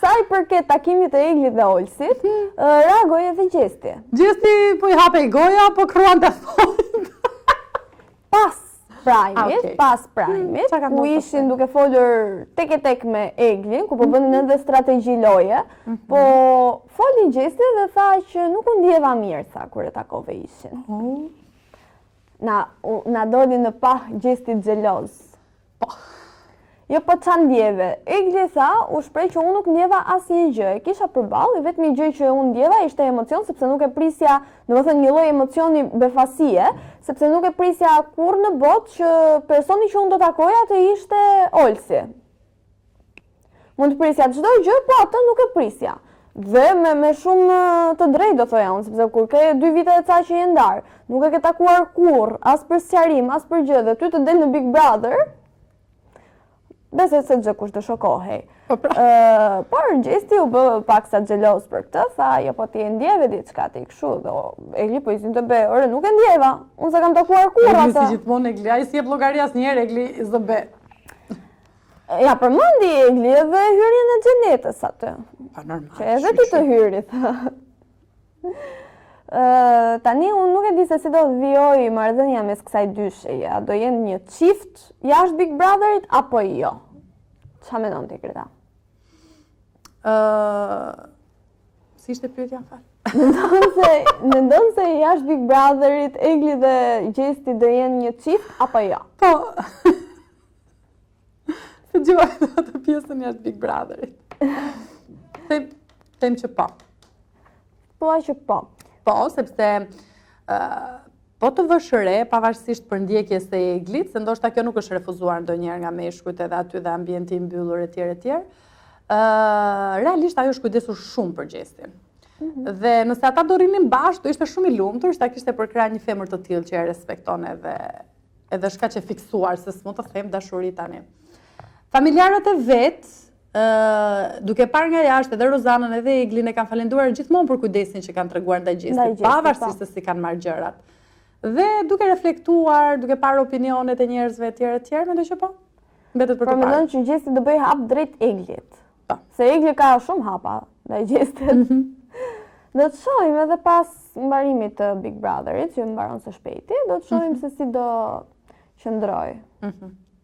Sa i përket takimit të Eglit dhe Olsit, hmm. reagoi edhe Gjesti. Gjesti po i hapej goja, po kruante thonjtë. Pas prime-it, ah, okay. pas prime-it, hmm, ku ishin duke folur tek e tek me Eglin, ku po bënin mm -hmm. edhe strategji loje, mm -hmm. po foli Gjesti dhe tha që nuk u ndjeva mirë, tha, kur e takove ishin. Oh. Na, na doli në pah Gjesti xheloz. Po. Jo po ça ndjeve. Egli tha, u shpreh që unë nuk ndjeva asnjë gjë. E kisha përballë, i vetmi gjë që unë ndjeva ishte emocion sepse nuk e prisja, domethënë një lloj emocioni befasie, sepse nuk e prisja kurrë në botë që personi që unë do takoja të ishte Olsi. Mund të prisja çdo gjë, po atë nuk e prisja. Dhe me, me shumë të drejtë do thoja unë, sepse kur ke dy vite e ca që je ndarë, nuk e ke takuar kurrë, as për sqarim, as për gjë, dhe ty të del në Big Brother, besoj se çdokush do shokohej. Po pra. Uh, por Gjesti u bë pak sa xheloz për këtë, tha, jo po ti e ndjeve diçka ti kështu, dhe Egli po i zinte be, ore nuk e ndjeva, unë s'e kam takuar kurrë atë. Egli si gjithmonë Egli, ai s'jep llogari asnjëherë Egli zë be. Ja përmendi Egli edhe hyrjen e Xhenetës aty. Pa po, normal. Që edhe ty të hyri, tha. tani unë nuk e di se si do të vijojë marrëdhënia mes kësaj dysheje. A do jenë një çift jashtë Big Brotherit apo jo? Ça mendon ti Greta? Ë Si ishte pyetja fal? Mendon se mendon se jashtë Big Brotherit Egli dhe Gjesti do jenë një çift apo jo? Po. S'e dëgjova atë pjesën jashtë Big Brotherit. Them, them që po. Po që po. Po, sepse uh, po të vësh re, pavarësisht përndjekjes së Eglit, se ndoshta kjo nuk është refuzuar ndonjëherë nga meshkujt edhe aty dhe ambienti i mbyllur e tjerë e tjerë, uh, realisht ajo është kujdesur shumë për Gjestin. Mm -hmm. Dhe nëse ata do rrinin bashkë, do ishte shumë i lumtur, që ta kishte përkrah një femër të tillë që e respekton edhe edhe është kaq e fiksuar, se s'mund të them dashuri tani. Familjarët e vet, duke parë nga jashtë edhe Rozanën edhe Eglin e kanë falënderuar gjithmonë për kujdesin që kanë treguar ndaj Gjestit, pavarësisht po. se si kanë marrë gjërat. Dhe duke reflektuar, duke parë opinionet e njerëzve etj etj, mendoj që po. Mbetet për të parë. Po mendon që Gjesti do bëjë hap drejt Eglit. Po. Se Egli ka shumë hapa ndaj Gjestit. Mm -hmm. Do të shohim edhe pas mbarimit të Big Brotherit, që mbaron së shpejti, do të shohim mm -hmm. se si do qëndrojë. Mm -hmm.